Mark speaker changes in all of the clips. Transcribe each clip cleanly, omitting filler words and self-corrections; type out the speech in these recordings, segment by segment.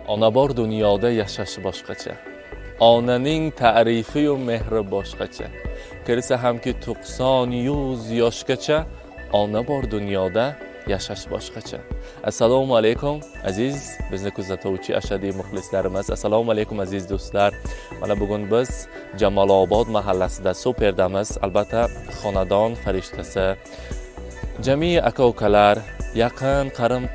Speaker 1: Ona bor dunyoda yashash boshqacha. Onaning ta'rifi-yu mehri boshqacha. Kirsa hamki 90-100 yoshgacha ona bor dunyoda yashash boshqacha. Assalomu alaykum aziz bizni kuzatuvchi ashadiy muxlislarimiz. Assalomu alaykum aziz do'stlar. Mana bugun biz Jamolobod mahallasida superdamiz. Albatta xonadon farishtasi, jami aka-ukalar, yaqin qarim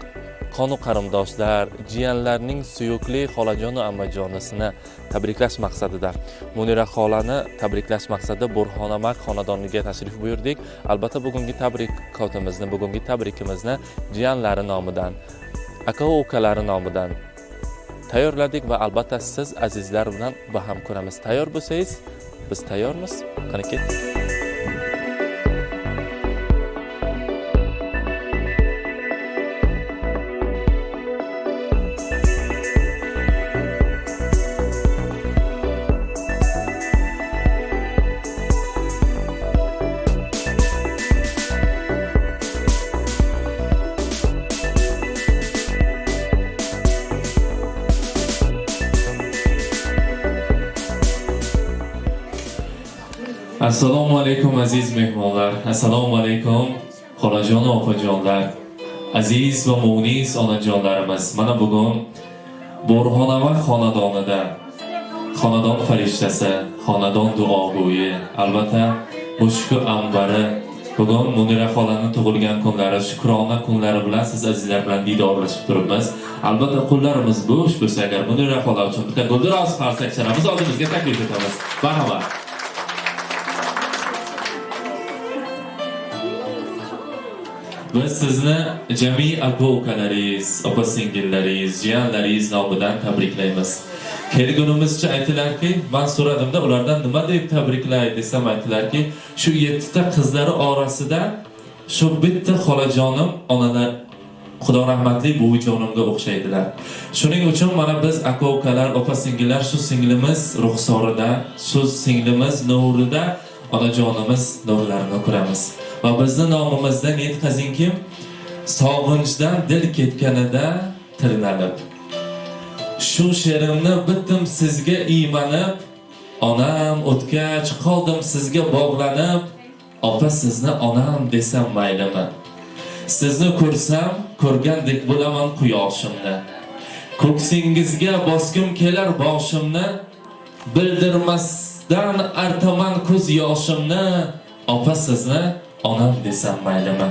Speaker 1: qonu qarindoshlar, jiyanlarning suyukli xolajonu ammajonisini tabriklash maqsadida Munira xolani tabriklash maqsadida Burxonamak xonadoniga tashrif buyurdik. Albatta bugungi tabrikotimizni, bugungi tabrikimizni jiyanlari nomidan, aka-ukalari nomidan tayyorladik va albatta siz azizlar bilan baham ko'ramiz. Tayyor bo'lsangiz, biz tayyormiz. Qani ketdik. Assalomu alaykum aziz mehmonlar. Assalomu alaykum xolajon va opajonlar. Aziz va munis onajonlarimiz. Mana bugun Burxonava xonadonida xonadon farishtasi, xonadon duogo'yi, albatta mushku ambari bugun Munira xolaning tug'ilgan kunlari, shukrona kunlari bilan siz azizlar bilan diydorlashib turibmiz. Albatta qo'llarimiz bo'sh bo'lsa agar Munira xola uchun bitta guldiroz qarsakchalarimiz oldimizga taklif etamiz. Marhamat. Biz sizni jami aka-ukalaringiz, opa-singillaringiz, jiyanlaringiz nomidan tabriklaymiz. Kelgunimizcha aytdilarki, men so'radimda ulardan nima deb tabriklay desam aytdilarki, shu 7 ta qizlari orasida shu bitta xolajonim onalar Xudo rahmatli buvijonimga o'xshaydilar. Shuning uchun mana biz aka-ukalar, opa-singillar shu singlimiz ruxsorida, shu singlimiz nurida onajonimiz nurlarini ko'ramiz. Va bizni nomimizdan yetkazingki, sog'inchdan dil ketganida tirnalib, shu she'rimni bitdim sizga iymanib, onam o'tgach qoldim sizga bog'lanib, opa sizni onam desam maylimi? Sizni ko'rsam ko'rgandek bo'laman quyoshimni. Ko'ksingizga bosgim kelar boshimni, bildirmasdan artaman ko'z yoshimni, opa sizni onam desam maylimi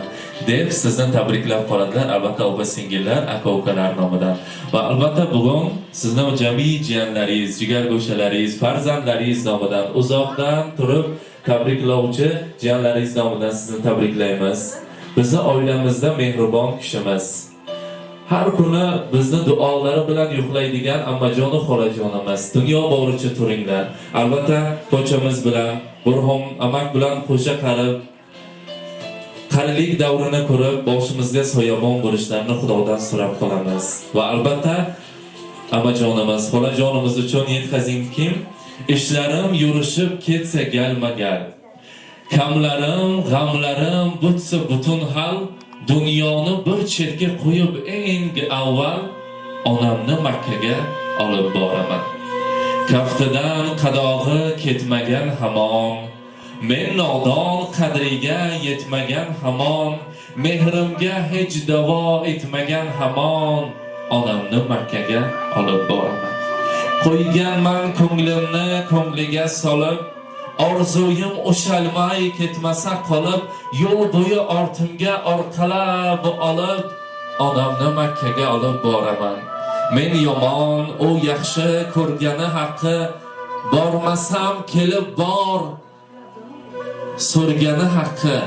Speaker 1: deb sizni tabriklab qoladilar albatta opa singillar, aka-ukalar nomidan. Va albatta bugun sizni jami jiyanlaringiz, jigar go'shalaringiz, farzandlaringiz nomidan uzoqdan turib tabriklovchi jiyanlaringiz nomidan sizni tabriklaymiz. Bizni oilamizda mehribon kishimiz. Har kuni bizni duolari bilan yuqlaydigan ammajonu xolajonimiz. Dunyo boricha turinglar. Albatta pochamiz bilan, Burxon amak bilan qo'sha qarib, qarilik davrini ko'rib, boshimizga soyabon bo'lishlarini Xudodan so'rab qolamiz. Va albatta amajonimiz, xolajonimiz uchun yetkazingki, ishlarim yurishib ketsa galma-gal. Kamlarim, g'amlarim butsa butun hal, dunyoni bir chetga qo'yib eng avval onamni Makkaga olib boraman. Kaftidan qadog'i ketmagan hamon, men nodon qadriga yetmagan hamon, mehrimga hech davo etmagan hamon, onamni Makkaga olib boraman. Qo'yganman ko'nglimni ko'ngliga solib, orzuyim o'shalmay ketmasa qolib, yo'l bo'yi ortimga orqalab olib, onamni Makkaga olib boraman. Men yomon, u yaxshi ko'rgani haqqi, bormasam kelib bor so'rgani haqqi,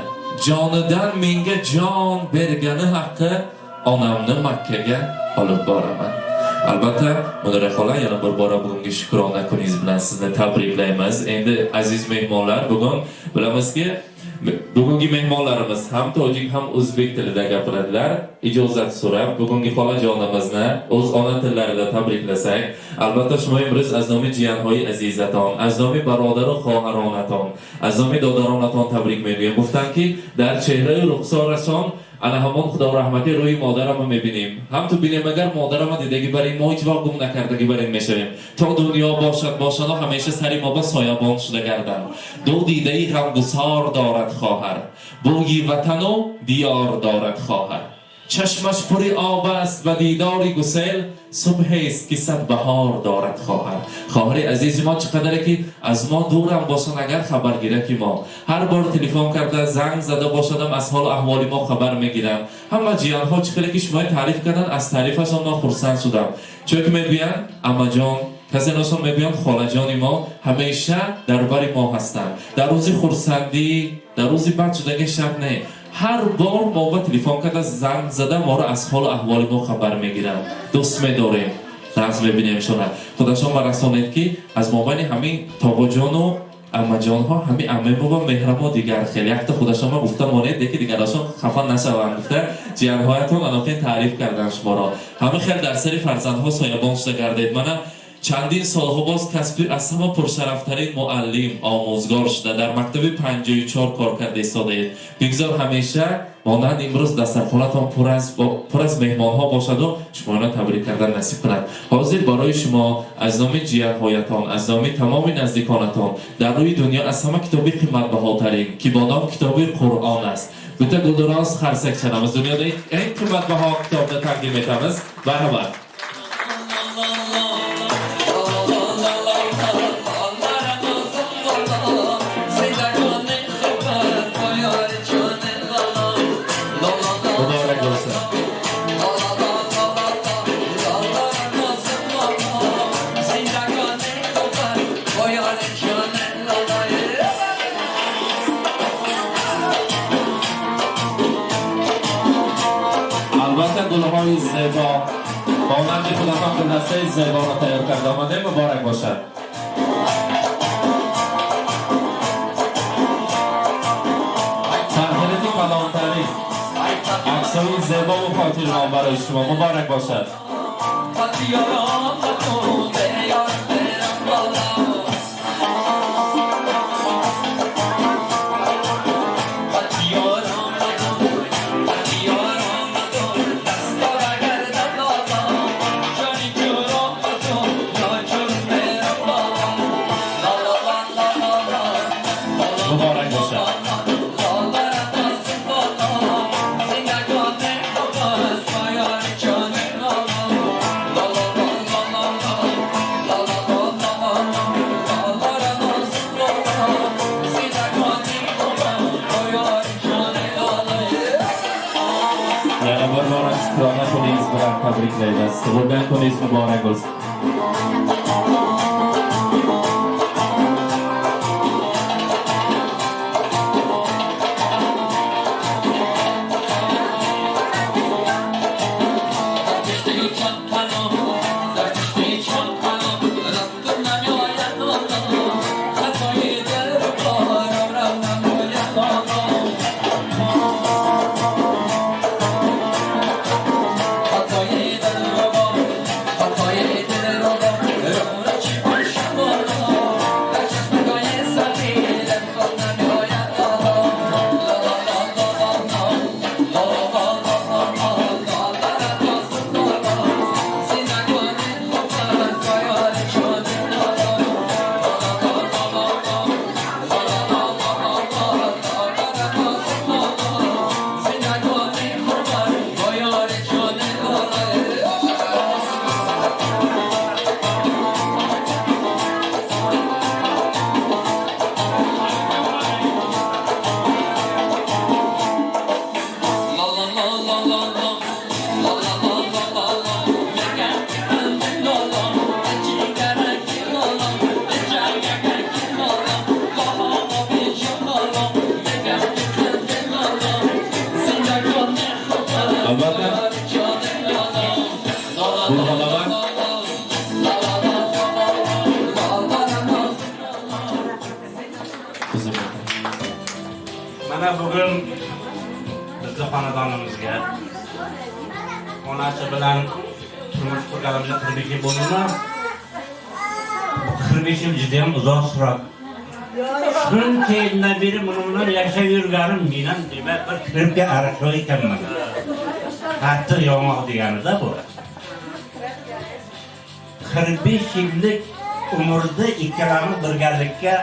Speaker 1: jonidan menga jon bergani haqqi, onamni Makkaga olib boraman. Albatta, Munira xola, yana bir bora bugungi shukrona kuningiz bilan sizni tabriklaymiz. Endi aziz mehmonlar, bugun bilamizki, bugungi mehmonlarimiz ham tojik ham o'zbek tilida gapiradilar. Ijozat so'rab, bugungi xolajonimizni o'z ona tillarida tabriklasak, albatta шумо имрӯз аз номи ҷиянҳои азизатон, аз номи бародару хоҳаронатон, аз номи додаронатон табрик мегӯем. Гуфтанд ки дар чеҳраи рухсорашон Ана ҳамон Худо раҳмати рӯи модарама мебинем. Ҳам ту бинем, агар модарама дидаги барин, мо ҳеҷ вақт гум накардаги барин мешавем. То дунё бошад, бошано ҳамеша сари мо ба соябон шуда гарданд. Ду дидаи ғамгусор дорад хоҳар, бӯи ватану диёр дорад хоҳар. Чашмаш пури об аст ба дидори гусел, субҳест ки сад баҳор дорад хоҳар. Хоҳари азизи мо, чӣ қадаре ки аз мо дурам бошанд, агар хабаргираки мо ҳар бор телефон карда, занг зада бошадам, аз ҳолу аҳволи мо хабар мегиранд. Ҳама ҷиянҳо чӣ хеле ки шумои таъриф карданд, аз таърифашон мо хурсанд шудам, чунки мегӯянд амаҷон, касе носон мегӯянд холаҷони мо ҳамеша дар бари мо ҳастанд, дар рӯзи хурсандӣ, дар рӯзи бад шудаги шаб не, ҳар бор мо ба телефон карда, занг зада, моро аз ҳолу аҳволи мо хабар мегиранд. Дӯст медорем, нағз мебинем шона. Худашон ба расонед, ки аз мобайни ҳамин тобоҷону амаҷонҳо ҳамин амемо ва меҳрамо дигар хел якта худашон ма гуфта монед, леки дигарашон хафа нашаванд, гуфта ҷиянҳоятон аноқин таъриф кардан шуморо. Ҳамин хел дар сари фарзандҳо соябон шуда гардед. Мана чандин солҳо боз касби аз ҳама пуршарафтарин муаллим, омӯзгор шуда, дар мактаби 54 кор карда истодаед. Бигзор ҳамеша монанд имрӯз дастархонатон пур аз меҳмонҳо бошаду шуморо табрик кардан насиб кунад. Ҳозир барои шумо аз номи ҷиянҳоятон, аз номи тамоми наздиконатон дар рӯи дунё аз ҳама китоби қиматбаҳотарин, ки бо ном китоби Қуръон аст, бита гулдуроз харсакчанамиз, dunyoda eng qimmatbaho kitobni taqdim etamiz. Marhamat. Muborak bo'lsin. Albatta, gulҳои зебо монанди худатон гулдастаи зеборо тайёр карда омадем. Муборак бошад. Портрети калонтарин, аксҳои зебову хотирмон барои шумо. Муборак бошад. Muborak бошад. Yana bir bora shukrona kuningiz bilan tabriklaymiz. Tug'ilgan kuningiz muborak bo'lsin. Albatta, Burxonova qizim.
Speaker 2: Mana bugun bizni xonadonimizga onasi bilan turmush qurganimizga 45 yil bo'ldimi? Bu 45 yil juda ham uzoq surat. Shuncha yildan beri buni bilan yashab yurganim men ham demak bir kiribga arashov ekanman. Qattiq yong'oq deganida bu. 45 yillik umrda ikkalamiz birgalikka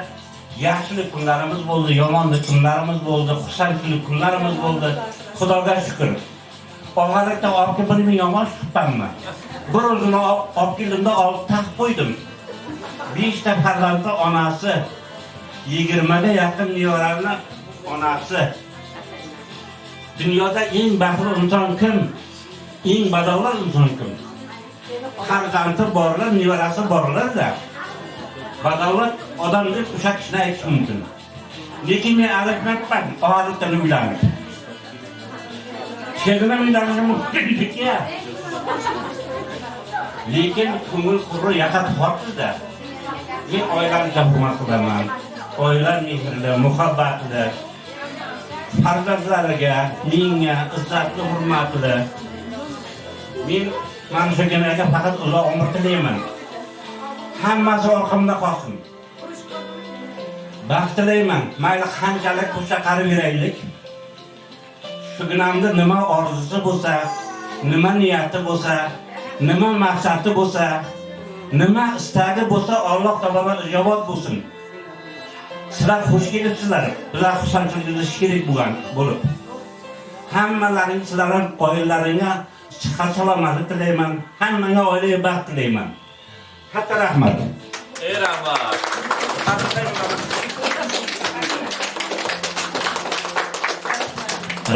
Speaker 2: yaxshilik kunlarimiz bo'ldi, yomonlik kunlarimiz bo'ldi, xursandchilik kunlarimiz bo'ldi. Xudoga shukr. Og'alikda olib kelib men yomon chiqibmanmi? Bir o'zini olib keldimda olib taqib qo'ydim. 5 ta farzandli onasi, 20 ga yaqin nevarani onasi. Dunyoda eng baxtli inson kim? Eng badavlat inson kim? Farzandi borlar, nevarasi borlar-da. Badavlat odam deb o'sha kishini aytish mumkin. Lekin men adashmayapman, og'alikdan uylanib. Chetdan uylanishim mumkin ya. Lekin ko'ngil qurri yaqa tortdi-da. Men oilamni hurmat qilaman. Oila mehrli, muhabbatli, farzandlariga, menga izzatli, hurmatli. Men mana shu ginaga faqat uzoq umr tilayman. Hammasi orqamda qolsin. Baxt tilayman. Mayli qanchalik bo'lsa qarab yuraylik. Shu ginamda nima orzusi bo'lsa, nima niyati bo'lsa, nima maqsadi bo'lsa, nima istagi bo'lsa, Alloh taolo ijobat bo'lsin. Sizlar xush kelibsizlar. Bizlar xursandchiligimizda sherik bo'lgan bo'lib. Hammalaring sizlarning oilalaringga sihat salomatlik tilayman. Hammangga oilaviy baxt tilayman. Katta rahmat.
Speaker 1: Ey rahmat.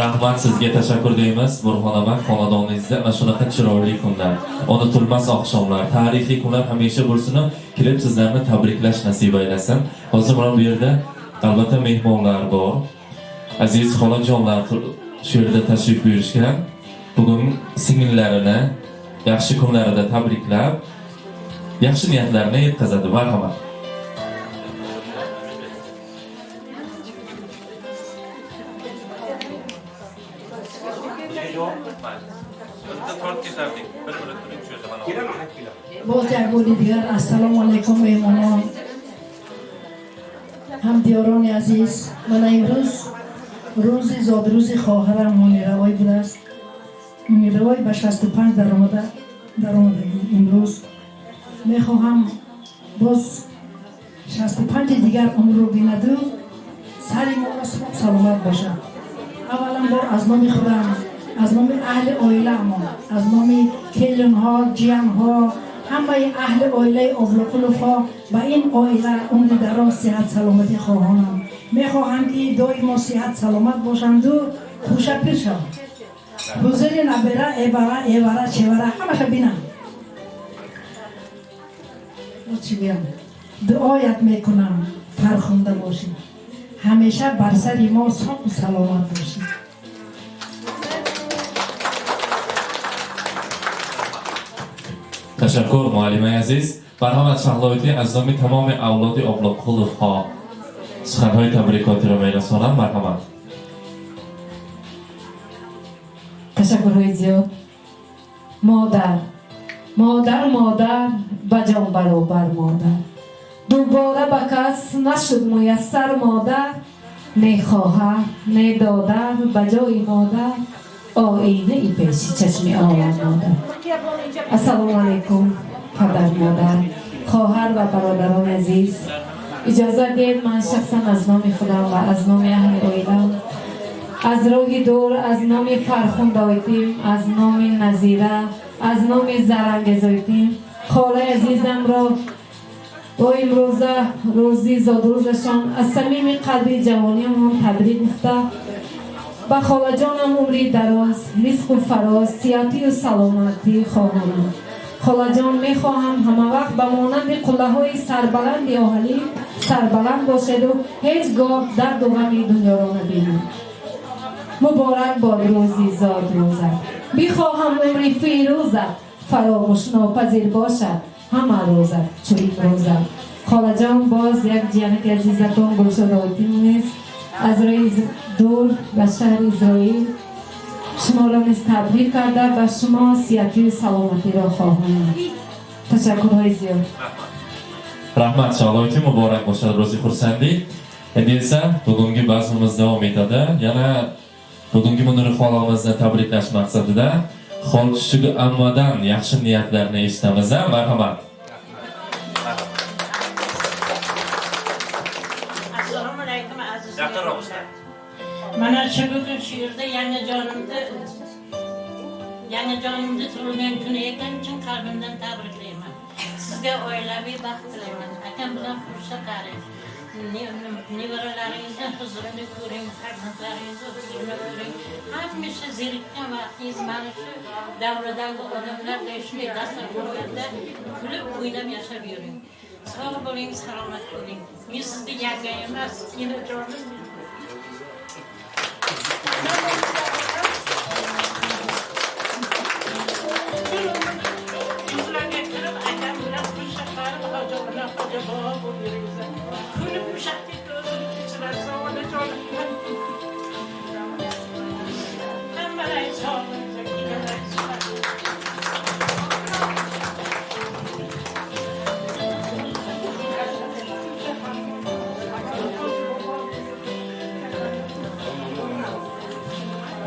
Speaker 1: Rahmat sizga, tashakkur deymiz. Burxon aka, xonadoningizda ana shunaqa chiroyli kunlar, unutilmas oqshomlar, tarixiy kunlar hamisha bo'lsin. Kelib sizlarni tabriklash nasib aylasin. Hozir mana bu yerda albatta mehmonlar bor. Aziz xolajonlar shu yerda tashrif buyurishgan. Bugun singillarini yaxshi kunlarida tabriklab, yaxshi niyatlarini yetkazadi. Marhamat.
Speaker 3: Боз як бори дигар ассалому алайкум, меҳмонон, ҳамдиёрони азиз. Мана имрӯз рӯзи зодрӯзи хоҳарам Муниравой будааст. Муниравой ба 65 даромадагӣ. Имрӯз мехоҳам боз 65 дигар умрро бинаду сари моро саломат бошад. Аввалан бор аз номи худам, аз номи аҳли оилаамон, аз номи келинҳо, ҷиянҳо, ҳамаи аҳли оилаи Облоқуловҳо ба ин оила умри дароз, сиҳат саломатӣ хоҳонам. Мехоҳам ки доимо сиҳат саломат бошанду хуша пир шаванд. Ҳузури набера, эбара, эвара, чевара ҳамаша бинам. Чӣ гӯям? Дуоят мекунам, фархунда бошӣ, ҳамеша бар сари мо соқу саломат бошӣ.
Speaker 1: Tashakkur, muallimay aziz. Marhamat, Shahloviddin, аз номи тамоми авлоди Облоқуловҳо суханҳои табрикотиро мерасонам. Марҳамат.
Speaker 4: Ташаккурҳои зиёд. Модар, модар, модар, ба ҷон баробар модар. Дубора ба кас нашуд муяссар модар, не хоҳар, не додар, ба ҷои модар оинаи пеши чашми олам модар. Ассалому алайкум, падар, модар, хоҳар ва бародарони азиз. Иҷозат диҳед, ман шахсан аз номи худам ва аз номи аҳли оилам, аз роҳи дур, аз номи Фархундаойтим, аз номи Назира, аз номи Зарангезойтим, холаи азизамро бо имрӯза рӯзи зодрӯзашон аз самими қалби ҷавониамон табрик гуфта, ба холаҷонам умри дароз, ризқу фароз, сиҳатию саломатӣ хоҳонам. Холаҷон, мехоҳам ҳамавақт ба монанди қуллаҳои сарбаланди оҳалӣ сарбаланд бошеду ҳеҷ гоҳ дарду ғами дунёро набинед. Муборак бод рӯзи зодрӯзат. Бихоҳам умри фирӯзат фаромӯшнопазир бошад ҳама рӯзат чу имрӯзат. Холаҷон, боз як ҷиянаки азизатон Гулшодойтим низ аз роҳи дур ба шаҳри Изроил шуморо низ табрик карда, ба шумо сиҳатию саломатиро хоҳонам. Ташаккурҳои зиёд.
Speaker 1: Rahmat, Shahloviddin, muborak bo'lsin ro'zi xursandlik. Endi esa bugungi bazmimiz davom etadi. Yana bugungi Munira xolamizni tabriklash maqsadida Xolchuchuk ammadan yaxshi niyatlarni eshitamiz. Marhamat.
Speaker 5: Assalomu alaykum aziz mehmonlar. Mana shu bugun shu yerda yangijonimni tug'ilgan kuni ekan, chin qalbimdan tabriklayman. Sizga oilaviy baxt tilayman. Akam bilan xursand qaring. Nevaralaringizni huzurini ko'ring, farzandlaringizni huzurini ko'ring. Hamisha zerikkan vaqtingiz mana shu davradagi odamlarday shunday dasturxonlarda kulib o'ynab yashab yuring. Sog' bo'ling, salomat bo'ling. Men sizni yanga emas, enajonim. Yuzlarga kirib, akam bilan qo'sha qarib, hoji bilan hoji bobo bo'lib yuringizlar. Kulib o'shaqdek o'zini kechirarsan, onajonim. Hammalaring sog' bo'linglar, kekalaring sog'.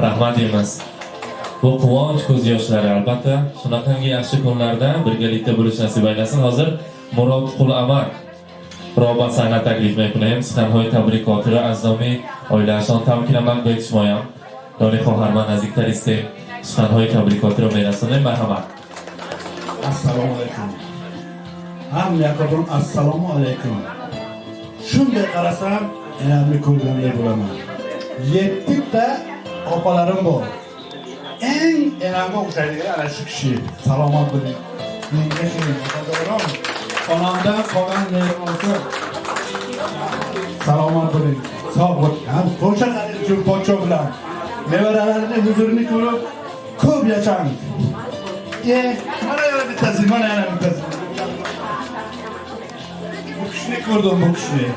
Speaker 1: Rahmat deymiz. Bu quvonch ko'z yoshlari albatta shunaqangi yaxshi kunlarda birgalikda bo'lish nasib aylasin. Hozir Murod Qul Amak ро ба саҳна taklif мекунем. Суханҳои табрикотиро аз номи оилаашон тамкинаmak бетишмоям. Дори хоҳарман наздиктар истем. Суханҳои табрикотиро мерасонем. Марҳамат.
Speaker 6: Assalomu alaykum. Hamma assalomu alaykum. Shunday qarasam, enamni ko'rganday bo'laman. 7 ta opalarim bor. Eng enamga o'xshaydigan ana shu kishi. Salomat bo'ling. Menga shirin opajonim. Onamdan qolgan merosi. Salomat bo'ling. Sog' bo'ling. Ham qo'sha qarang shu pochcha bilan. Nevaralarini huzurini ko'rib ko'p yashang. Mana yana bittasi, mana yana bittasi. Bu kishini ko'rdim, bu kishini.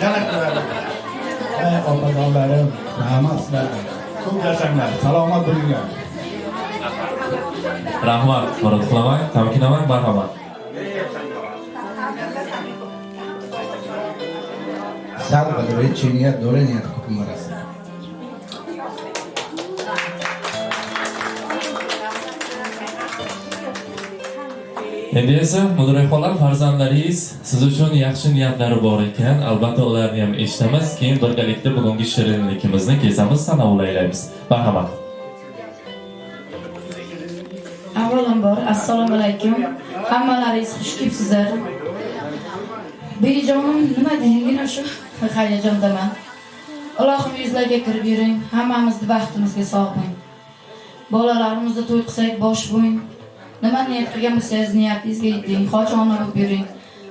Speaker 6: Yana ko'raman. Ey opajonlarim, rahmat sizlarga. Ko'p yashanglar, salomat bo'linglar.
Speaker 1: Rahmat Murod Qul Amak, tamkinamak, marhamat.
Speaker 7: سر و دوره چینیت دوره نیت حکومت است.
Speaker 1: Endi esa Munira xola farzandlaringiz siz uchun yaxshi niyatlari bor ekan, albatta ularni ham eshitamiz. Keyin birgalikda bugungi shirinligimizni kesamiz, tanovul aylaymiz. Marhamat.
Speaker 8: Avvalambor assalomu alaykum. Hammalaringiz xush kelibsizlar. Bejonim, nima deyingina, shu hayajondaman. Ilohim yuzlarga kirib yuring, hammamizni baxtimizga sog' bo'ling. Bolalarimizni to'y qilsak bosh bo'ling. Nima niyat qilgan bo'lsangiz niyatingizga yeting, hoji ona bo'lib yuring.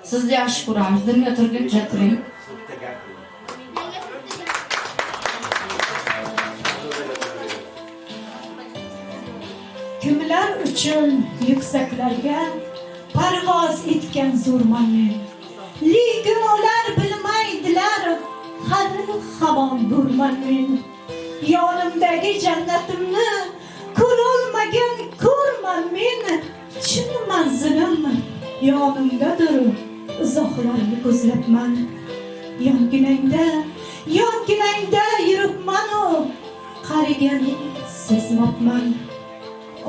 Speaker 8: Sizni yaxshi ko'ramiz, dunyo turguncha turing.
Speaker 9: Kimlar uchun yuksaklarga parvoz etgan zo'rman men. Lekin ular bilmaydilar, hali hamon durman men. Yonimdagi jannatimni ko'rolmagan ko'rman men. Chin manzilim yonimdadir, uzoqlarni ko'zlabman. Yonginangda, yonginangda yuribman-u, qariganing sezmabman.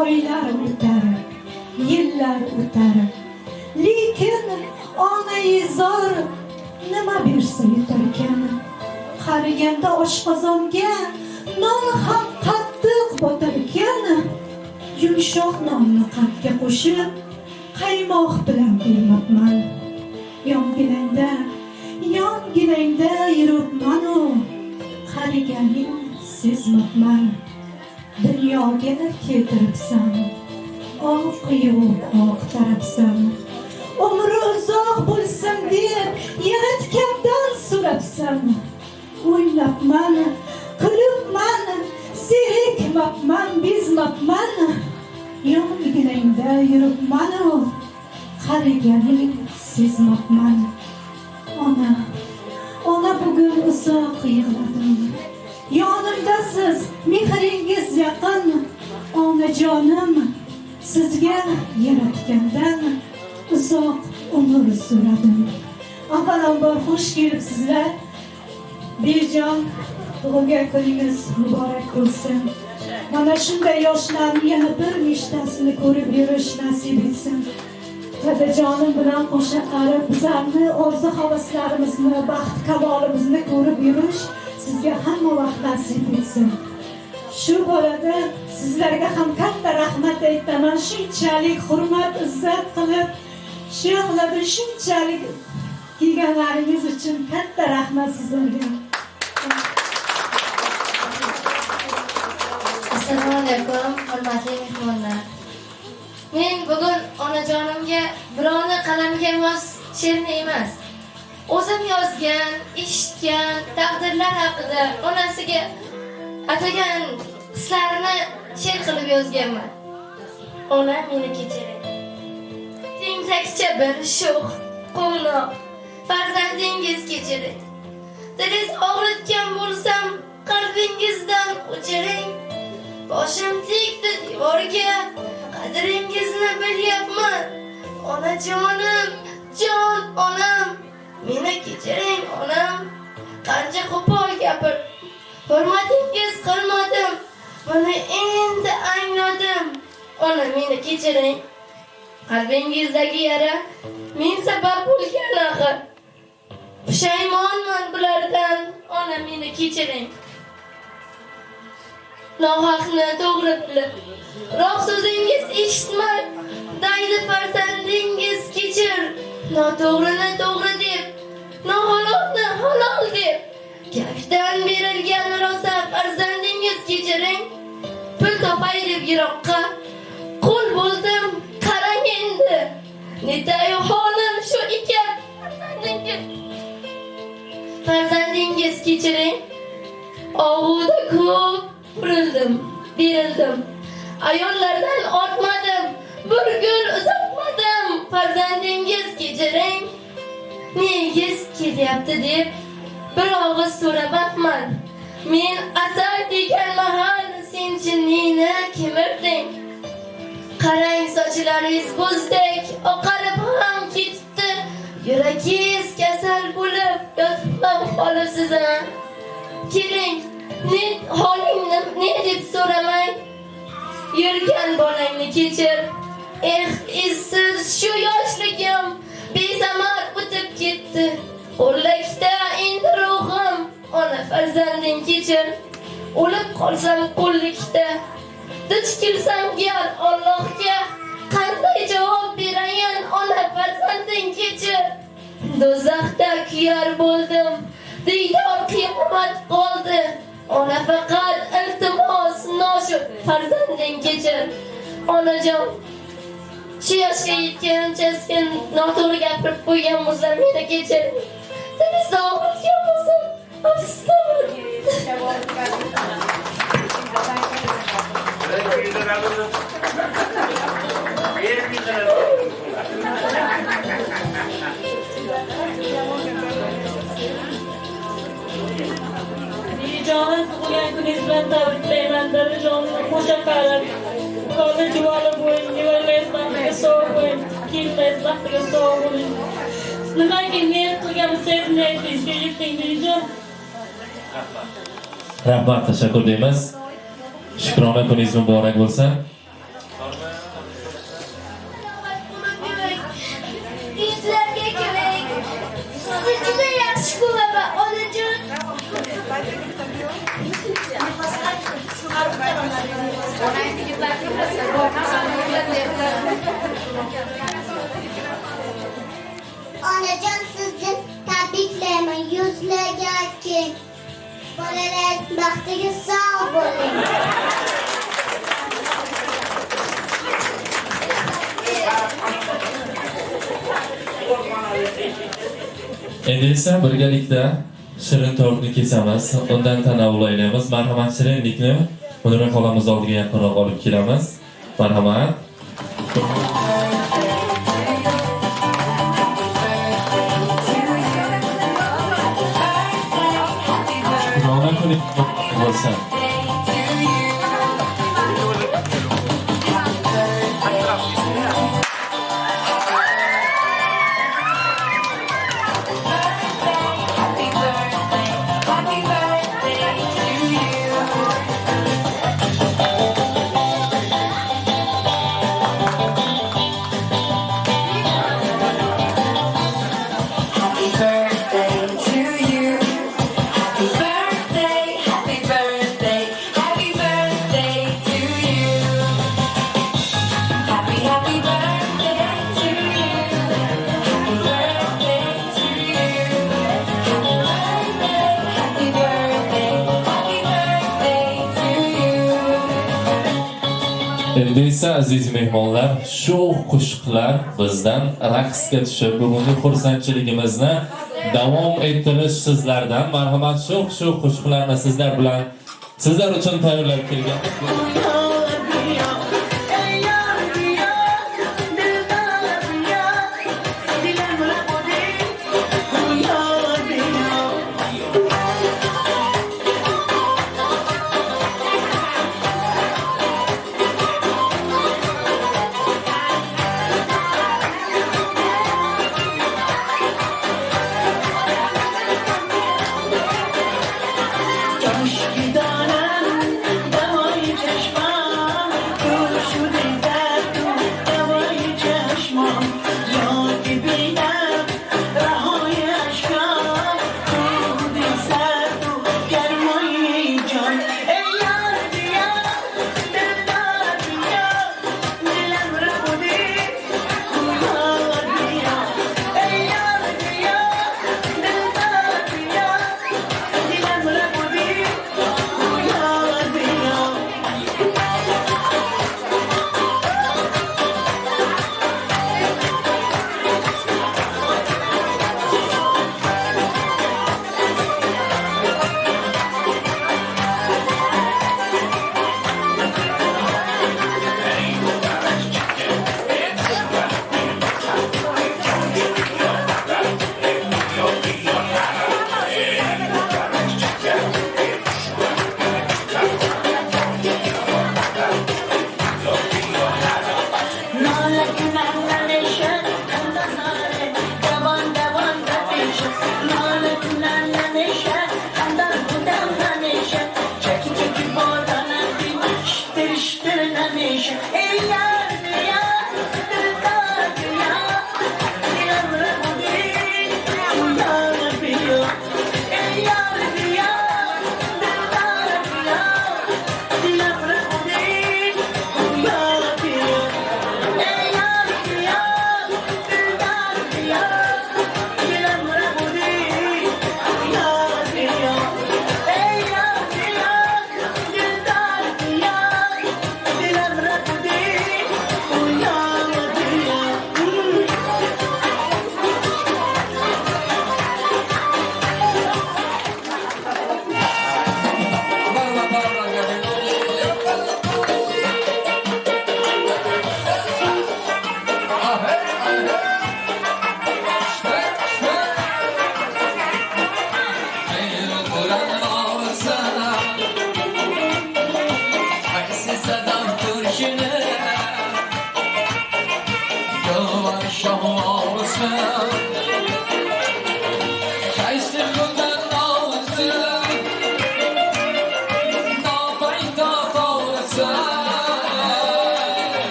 Speaker 9: Oylar o'tar, yillar o'tar. Lekin onaizor nima bersa yutarkan. Qariganda oshqozonga non ham qattiq botarkan. Yumshoq nonni qandga qo'shib, qaymoq bilan bermabman. Yonginangda, yonginangda yuribman-u, qariganing sezmabman. Dunyoga keltiribsan, oq yuvib oq tarabsan. Umri uzoq bo'lsin deb yaratgandan so'rabsan. O'ynabman, kulibman, zerikmabman, bezmabman. Yonginangda yuribman-u, qariganing sezmabman. Ona, ona bugun uzoq yig'ladim. Yonimdasiz, mehringiz yaqin. Onajonim, sizga yaratgandan uzoq umr so'radim. Avvalambor xush kelibsizlar. Bejon, tug'ilgan kuningiz muborak bo'lsin. Mana shunday yoshlarni yana bir nechtasini ko'rib yurish nasib etsin. Dadajonim bilan qo'sha qarib bizlarni orzu havaslarimizni, baxt kamolimizni ko'rib yurish sizga hamma vaqt nasib etsin. Shu borada sizlarga ham katta rahmat aytaman. Shunchalik hurmat, izzat qilib, shu yoqlarda shunchalik kelganlaringiz uchun katta rahmat sizlarga.
Speaker 8: Assalomu alaykum, hurmatli mehmonlar. Men bugun onajonimga birovni qalamiga mos she'rni emas, o'zim yozgan, eshitgan taqdirlar haqida onasiga atagan hislarini she'r qilib yozganman. Ona, meni kechiring. Tentakcha bir sho'x, quvnoq farzandingiz kechiring. Dilingiz og'ritgan bo'lsam, qalbingizdan o'chiring. Boshim tegdi devorga, qadringizni bilyapman. Onajonim, jon onam, meni kechiring onam. Qancha qo'pol gapirib, hurmatingiz qilmadim. Buni endi angladim. Ona, meni kechiring. Qalbingizdagi yara men sabab bo'lgan axir. Pushaymonman bulardan. Ona, meni kechiring. Nohaqni to'g'ri bilib, roq so'zingiz eshitmay, daydi farzandingiz kechir. Noto'g'rini to'g'ri deb, nohalolni halol deb, kaftan berilgan rosa farzandingiz kechiring. Pul topay deb yiroqqa qo'l bo'ldim, qarang endi. Netayu holim shu ekan farzandingiz. Farzandingiz kechiring. Og'uda ko'p burildim, berildim. Ayollardan ortmadim, bir gul uzatmadim. Farzandingiz kechiring. Nengiz kelyapti deb bir og'iz so'ramabman. Men asal degan mahal sen neni kemirding? Qarang, sochlaringiz bo'zdek oqarib ham ketibdi. Yuragingiz kasal bo'lib yotib ham qolibsiz a. Keling, ne holingni ne deb so'ramay yurgan bolangni kechir. Eh, izsiz shu yoshligim besamar o'tib ketdi. Qo'llakda endi ruhim, ona farzanding kechir. O'lib qolsam qo'llikda, duch kelsam gar Allohga, qanday javob berayin ona farzanding kechir. Do'zaxda kuyar bo'ldim, diydor qiyomat qoldi. Ona faqat iltimos noshud farzanding kechir. Onajon, shu yoshga yetganimcha sen noto'g'ri gapirib qo'ygan bo'lsam meni kechir. Tilingizni og'ritgan bo'lsam afsusdaman.
Speaker 10: Jonim, tug'ilgan kuningiz bilan tabriklayman. Dadajonim, qo'sha qarib, ukoli juvoli bo'ling, nevaralarıngiz baxtiga sog' bo'ling, kelinlaringiz baxtiga sog' bo'ling. Nimaki niyat qilgan bo'lsangiz niyatingizga yeting, Bejon.
Speaker 1: Rahmat, tashakkur deymiz. Shukrona kuningiz muborak bo'lsin.
Speaker 8: Yuzlarga kerak. Sizni juda yaxshi ko'raman, onajon.
Speaker 11: Onajon, sizni tabriklayman. Yuzlarga keng. Bolalar baxtiga sog' bo'ling.
Speaker 1: Endi esa birgalikda shirin tortni kesamiz, undan tanovul aylaymiz. Marhamat, shirinlikni Munira xolamiz oldiga yaqinroq olib kelamiz. Marhamat. Shukrona kuni bo'lsin. Endi esa, aziz mehmonlar, sho'x qo'shiqlar bizdan raqsga tushib, bugungi xursandchiligimizni davom ettirish sizlardan. Marhamat, sho'x sho'x qo'shiqlarni sizlar bilan, sizlar uchun tayyorlab kelgan.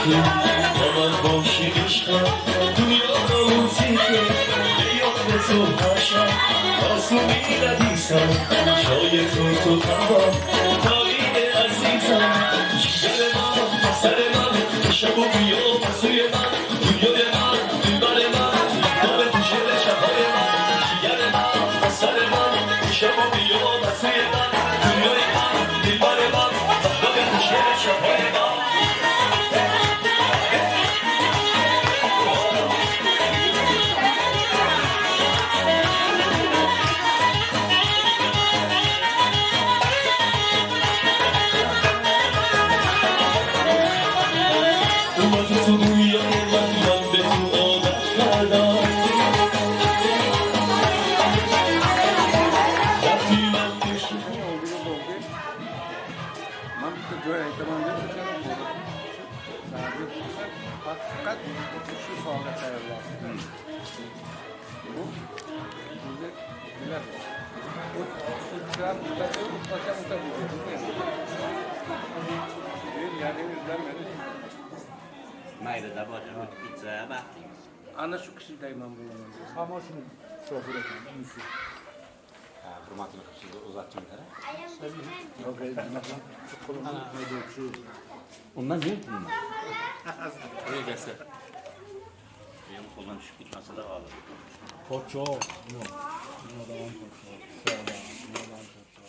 Speaker 12: تو با من باشی عشقم دنیا روزی تو به یاد تو هر شب آسو می‌ندیسم جای تو تو قلبم نایین عزیزم جگر من سر من شب و بیا سوی من دنیای من دلبر من نام پوشل شبهای من جگر من سر من شب و بیا سوی من دنیای من دلبر من نام پوشل شبهای من.
Speaker 13: Faqat shu sohaga tayyorlab. Bu bizda bular o'tlar o'tsa o'ta
Speaker 2: Mayli dabojon o'tib ketsa baxtingiz.
Speaker 13: Ana shu kishidayman bo'laman.
Speaker 6: Xamoshini shofir ekan, unisi.
Speaker 2: Ha, hurmatini qilib sizni uzatdinglar.
Speaker 6: Yo'q, nima qo'limni haydovchi.
Speaker 2: Undan ne? Egasi. Men qo'ldan tushib ketmasa-da hozir.
Speaker 6: Podsho, yo'q. Dunyodan podsho, dunyodan podsho.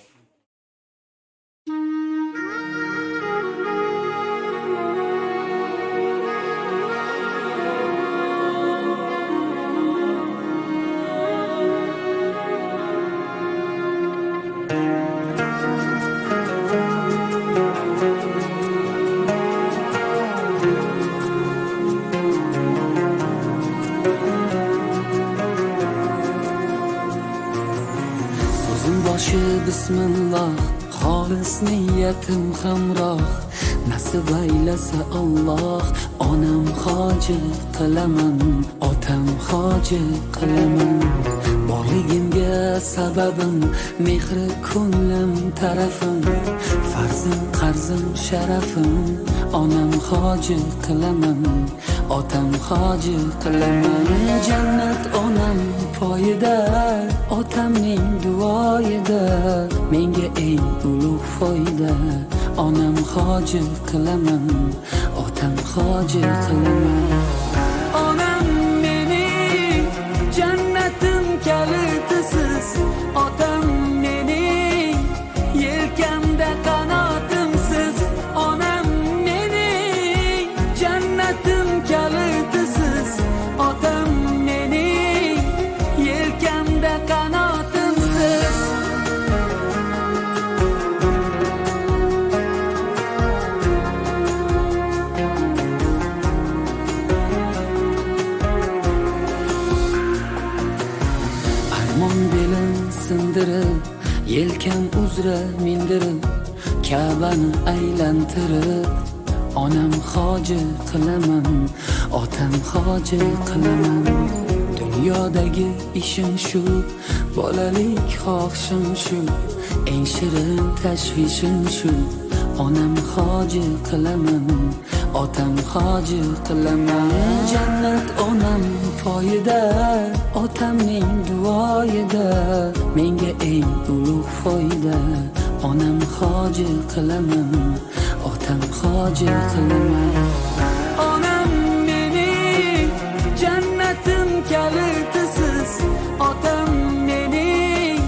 Speaker 14: Bismillah, xolis niyatim hamroh, nasib aylasa Alloh, onam hoji qilaman, otam hoji qilaman. Borligimga sababim, mehri ko'nglim tarafim, farzim qarzim sharafim, onam hoji qilaman, otam hoji qilaman. Jannat onam poyida, otamning duoyida, menga eng ulug' foyda, onam hoji qilaman, otam hoji qilaman. Onam mening jannatim kalitisiz, otam mening yelkamda qanotimsiz, onam mening jannatim kalitisiz, otam mening yelkamda qanotimsiz. Armon belim sindirib, yelkam uzra mindirib, Ka'bani aylantirib, onam hoji qilaman, otam hoji qilaman. Dunyodagi ishim shu, bolalik xohishim shu, eng shirin tashvishim shu, onam hoji qilaman, otam hoji qilaman. Jannat onam poyida, otamning duoyida, menga eng ulug' foyda, onam hoji qilaman, otam hoji qilaman. Onam mening jannatim kalitisiz, otam mening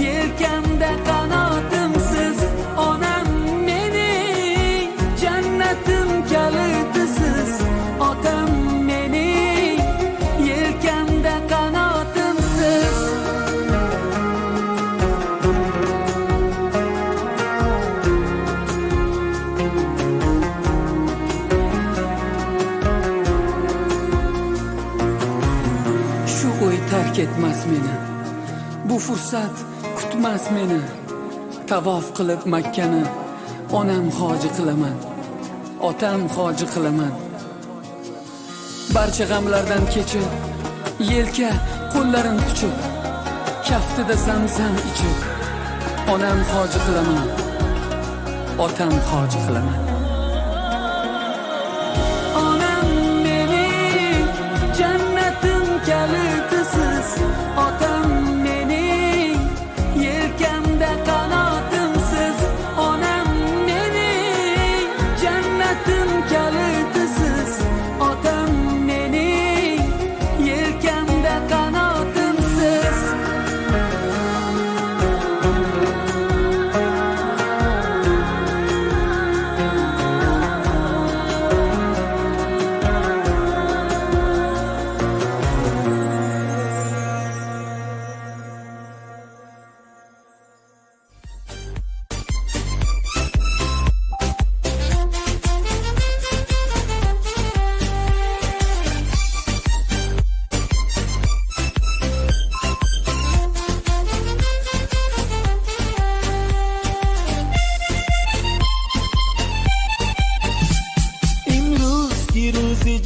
Speaker 14: yelkamda qanotimsiz, onam mening jannatim kalitisiz, otam mening yelkamda qanotimsiz. Shu o'y tark etmas meni, bu fursat kutmas meni, tavof qilib Makkani, onam hoji qilaman, otam hoji qilaman. Barcha g'amlardan kechib, yelka qo'llarim quchib, kaftida zamzam ichib, onam hoji qilaman, otam hoji qilaman.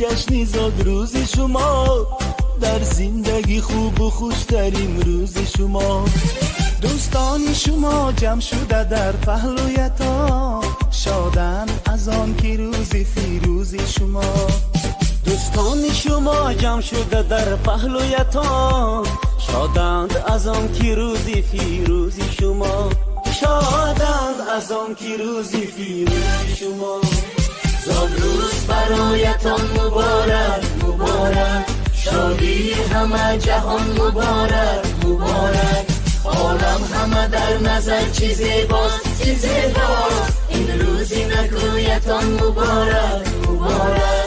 Speaker 12: جشن زادروز شما، در زندگی خوب و خوشترین روز شما. دوستان شما جمع شده در پهلویتان، شادن از آن که روز فیروز شما. دوستان شما جمع شده در پهلویتان، شادند از آن که روز فیروز شما، شادند از آن که روز فیروز شما. زادروز برایتان مبارک مبارک، شادی همه جهان مبارک مبارک. عالم همه در نظر چی زیباست چی زیباست، این روزی نکویتان مبارک مبارک.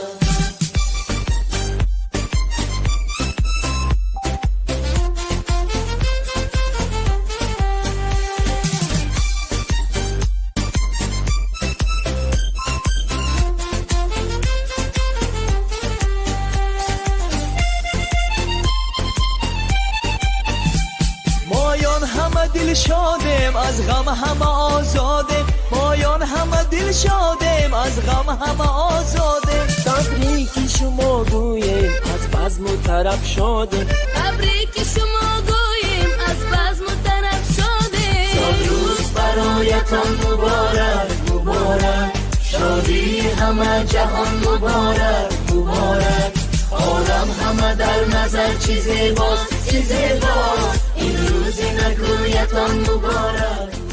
Speaker 12: دل شادیم از غم همه آزادیم، مایان همه دل شادیم از غم همه آزادیم. تبریک شما گوییم از بزم و طرب شادیم،
Speaker 10: تبریک شما گوییم از بزم و طرب شادیم.
Speaker 12: زادروز برایتان مبارک مبارک، شادی همه جهان مبارک مبارک. عالم همه در نظر چی زیباست چی زیباست، این روز نکویتان مبارک.